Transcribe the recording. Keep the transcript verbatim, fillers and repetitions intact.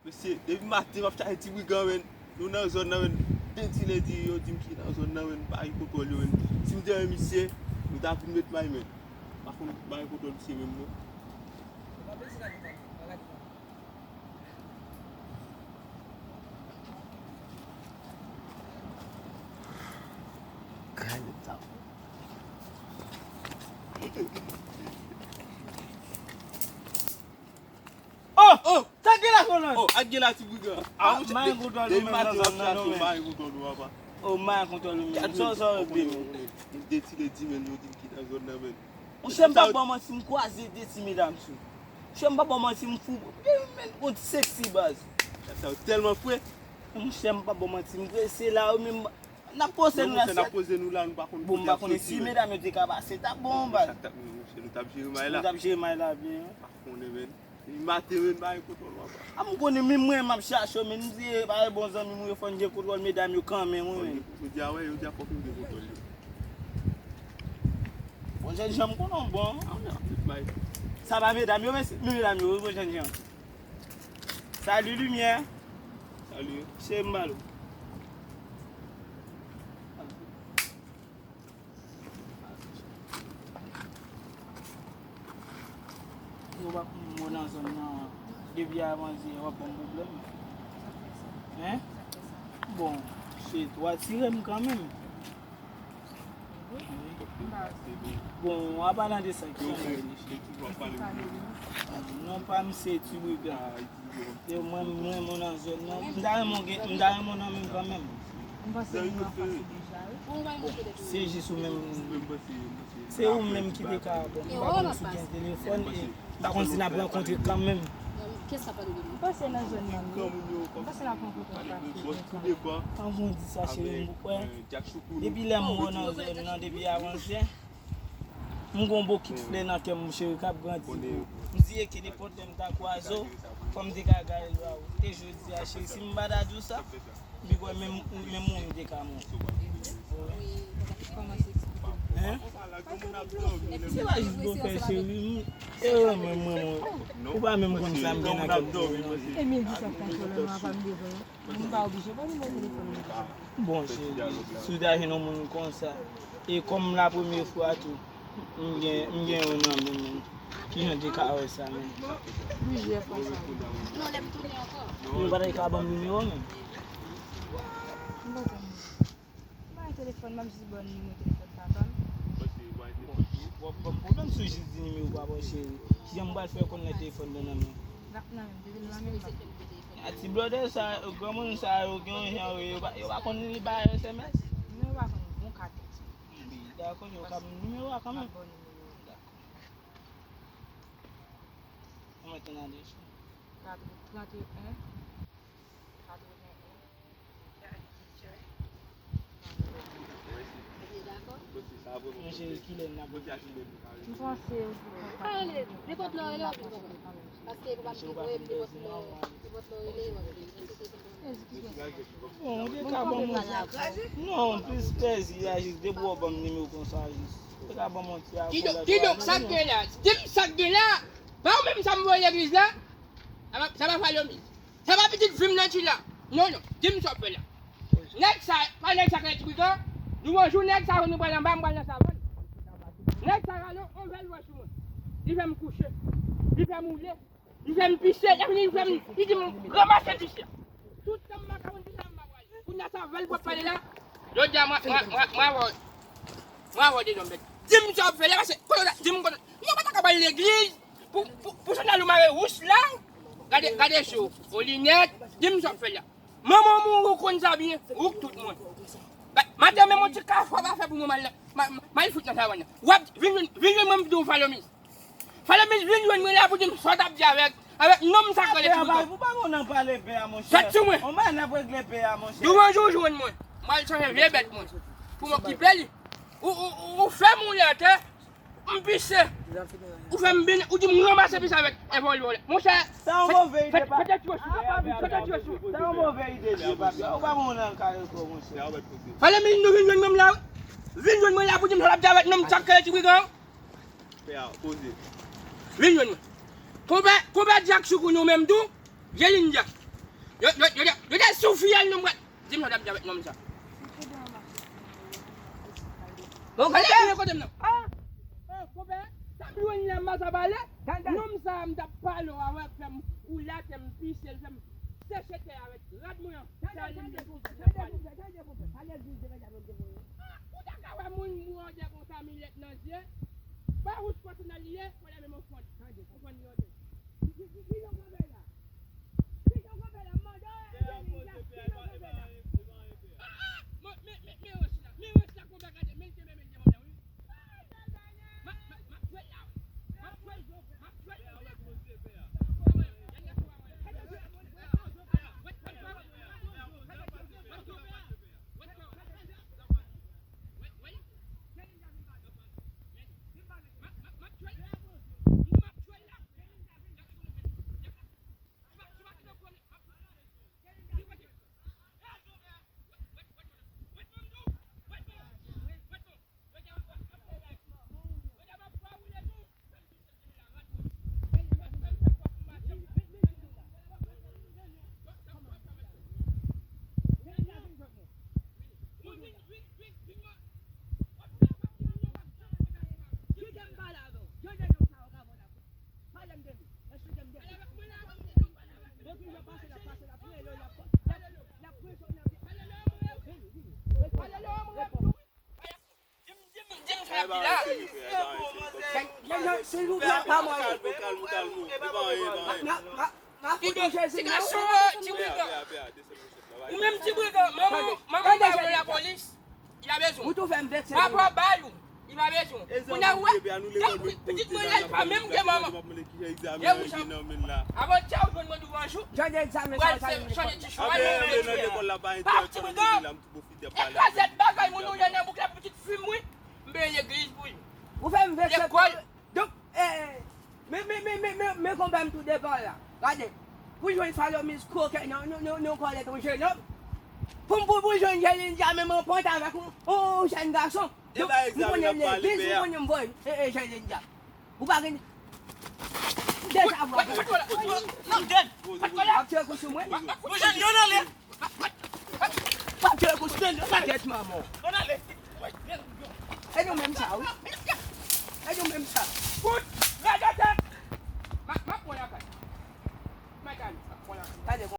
Mesye, depi maten m ap chache ti brigan, menn. Nou nan zòn nan, menn. Depi lendi, yo di m ki nan zòn nan, menn. M pa gen kontwòl yo, menn. Si m te wè misye, nou ta vin met may, menn. M pa konn, m pa gen kontwòl misye menm, non. Oh! Oh! Sa k gen la, Kolonn? Oh, ak gen la, ti brigan. Ah, ah, monchè, m pa gen kontwòl ou menm nan zòn nan, non, menn. M pa gen kontwòl ou, papa. Oh, m pa gen kontwòl ou menm. Sa w, sa w, bebe? M detile di, menn, yo di m ki nan zòn nan, menn. Monchè, m p ap ba w manti, m kwaze de ti medam sou. Monchè, m p ap ba w manti, m fou. Menn, on ti seksi, baz. Sa yo tèlman fre. Monchè, m p ap ba w manti, m prese la, wi, menm. N ap poze nou la, monchè, n ap poze nou la, nou pa konn kote y ap soti, menn. Bon, m pa konnen si medam yo te ka pase, t ap bon, baz. Sa k t ap, monchè, nou t ap jere may la. Nou t ap jere may la byen. Pa konnen, menn. Depi maten, menn, m pa gen kontwòl, papa. A, m konnen, menm mwen, m ap chache w, menn, m di, e, pa bon zanmi m, wi, fò n gen kontwòl medam yo kanmenm, wi, menn. Jodi a, wè, jodi a, fòk nou gen kontwòl yo. Bon, jènjan, m konnen w bon. A, w ap met may. Sa pa medam yo, men, men medam yo, wi, bon, jènjan. Salut, Lumière. Salut. Cheri m ba l ou. Yo pa konn mwen nan zòn nan. Depi avan yè, w ap ban m pwoblèm. Hein? Bon, shit, w atire m kanmenm. Bon, an palan de sa, ki jan w rele? Non, pa m se Ti Brigan. E mwen, mwen, mwen nan zòn nan. M ta renmen w gen, m ta renmen w nan men m kanmenm. Bon, se jis ou menm. Se ou menm ki te ka, bon, m pa konn si w gen telefòn e m pa konn si n ap rankontre kanmenm. M pase nan zòn nan, wi. M pase n ap rankontre anpil. Anvan w di sa, cheri, m kwè. Depi lè m wè w nan zòn nan, depi avan yè, m gon bokit flè nan kè m, cheri, k ap grandi pou ou. M di ke nenpòt lè m ta kwaze w, fò m te ka gade lwa ou. E jodi a, cheri, si m pa ta di w sa, m kwè menm, menm ou, m te ka mouri. Hein? Se pa jis blofè, cheri. E mwen, mwen, mwen. Ou pa menm konn sa m gen nan kè m, cheri, non. Emil di sa k ta fè lè m ap ap devan. M pa oblije ba nimewo telefòn mwen. Bon, cheri, si w ta jwenn yon moun konsa, e kòm la premye fwa tou, m gen, m gen yon nan men mwen. Ki jan te ka wè sa menm? Plizyè fwa sa. Non, lè m tounen ankò. Ou pa t ka ban m nimewo menm? M pa konn. M pa gen telefòn, m ap jis ba w nimewo telefòn papa m. Bon, w ap ban m pwoblèm si w jis di nimewo papa w, cheri. Kijan m pral fè konn lè telefòn nan nan men w? L ap nan men m, depi l nan men m, l ap. A ti blòdè sa, granmoun sa yo gen yon jan yo, yo pa, yo pa konn li ba S M S? Non, yo pa konn bon ka tèks. Wi, dakò, yo ka ban m nimewo a kanmenm. Dakò. Mwen mete nan desann. Trant et un, trant et un. Mwen cheri, kilè n ap. M panse ou te konn pa. Ale, nenpòt lè w rele w ap vin konprann. Paske pou pa m gen pwoblèm, nenpòt lè, nenpòt lè w rele w ap vin. Bon, ou te ka ban m yon ti. Non, plis plezi a, jis depi w ban m nimewo konsa, jis. Ou te ka ban m yon ti apèl. Kidonk, kidonk, sa k gen la? Di m sa k gen la? Pa ou menm sa m voye legliz la? Sa pa, sa pa fale w menm. Se pa pitit fi m nan ki la. Non, non. Di m sa w fè la. Nèg sa, pa nèg sa k nan ti brigan. Nou yon jou nèg sa nou pral anba, m pral nan savann. Nèg sa rale yon vèl wè sou mwen. Li fè m kouche. Li fè m woule. Li fè m pise. Epi li fè m, li di m ranmase pise. Tout tan m pa ka konn ki sa m pa pral. Kounye a sa vèl w ap pale la. Jodi a mwen, mwen, mwen, mwen avè w. Mwen avè w de nonm bèt. Di m sa w ap fè la, paske kote w ta, di m kote. Yo pa ta ka pral legliz. Pou, pou, pou sandal ou mare wouch la, gade, gade je w, ou linèt, di m sa w ap fè la. Manman w mouri, ou konn sa byen, ou k tout mwen. Ba, maten menm yon ti kafou pa fè pou mwen, m al, m al, m al fout nan savann nan. W ap vin, vin, vin jwenn mwen, m di w Falomis. Falomis, vin jwenn mwen la pou di m sa w t ap di avèk, avèk nonm sa k rele Ti Brigan. Ou pa konn pale pè a, monchè. Sot sou mwen. On bagay n ap regle pè a, monchè. Douvan jou w jwenn mwen, m al chanje vye bèt mwen pou m okipe li. Ou, ou, ou, ou fè m woule atè. M pise. Ou fè m byen, ou di m ranmase pise avèk envòlè. Monchè, sa yon move ide, pa. Fè tèt yo sou. Fè tèt yo sou. Sa yon move ide, papi. Ou pa bon nan kare kò, monchè. Fale min nou vin jwenn mwen la. Vin jwenn mwen la pou di m sa l ap di avèk nonm sa k rele Ti Brigan. Pè a, poze. Vin jwenn mwen. Konpè, konpè Dyak Choukoun ou menm tou. Jelin Dyak. Yo, yo, yo, yo, yo te sou fiyèl nou, mwen. Di m sa w t ap di avèk nonm sa. Bon, konpè, konpè, konpè m nan. Ah! Oh, konpè, sa m jwenn la, m pa sa pale. Nonm sa a m t ap pale w avèk, fè m koule atè, m pise l, fè m seche tè avèk rad mwen an. Sa li menm ki te fè pale. Tande, konpè, tande, konpè. Pa legliz de Bèlè mwen te voye. Ah, ou ta ka wè moun mòde konsa, milèt nan zye. Pa wouj pèsonèl li ye, fò lè menm yon fòn. Yon fòn li yo de. Ki, ki, ki, ki yon konpè la? Ki yon konpè la? M mande w, Angelina, ki yon konpè la? Ah, ah, men, men, men, men wòch la, men wòch la, konpè gade, men l kenbe, men l kenbe, wi. M ap, m ap, m ap jwe l la, wi. M ap jwe l, m ap jwe l, m ap jwe l. Di m, di m, di m sa y ap di la. Silvouplè, pa mwen. Kalm ou, kalm ou, kalm ou. M ap, m ap, m ap fout ou Jezi, non? Ti gason, ti brigan. Ou menm ti brigan, manman, manman pa vle lapolis. Li pa bezwen. Ou tou fè m vekse. Papa w ba l ou. Li pa bezwen. Kounye a ou wè, pitit mwen la, li pa menm gen manman. Avantye ou jwenn mwen douvan jou. Jan de egzamen sa w pral mennen. Chanje ti chwa, menm. Pa ti brigan. E kazèt bagay moun ou ye nan bouk la pou pitit fi m, wi. M benyen legliz pou li. Ou fè m vekse. Lekòl. Donk, eh, men, men, men, men, men, men konpè m tou devan la. Gade, pou jwenn Salomé koken nan, nan, nan, nan kòlèt yon jenòm. Pou m, pou, pou jwenn Jelindya menm an pant avèk yon, yon, yon jèn gason. Donk, m konnen legliz, m konnen m voye, eh, eh, Jelindya. Ou pa gen. Deja vwa. Ap tire kou sou mwen. Ou jwenn yon nan lè. W ap tire kou sou tèt manman w. E nou menm sa, wi. E nou menm sa. Fout! Lage tèt! M ap, m ap pran lakay. Madanm, m ap pran lakay. Gade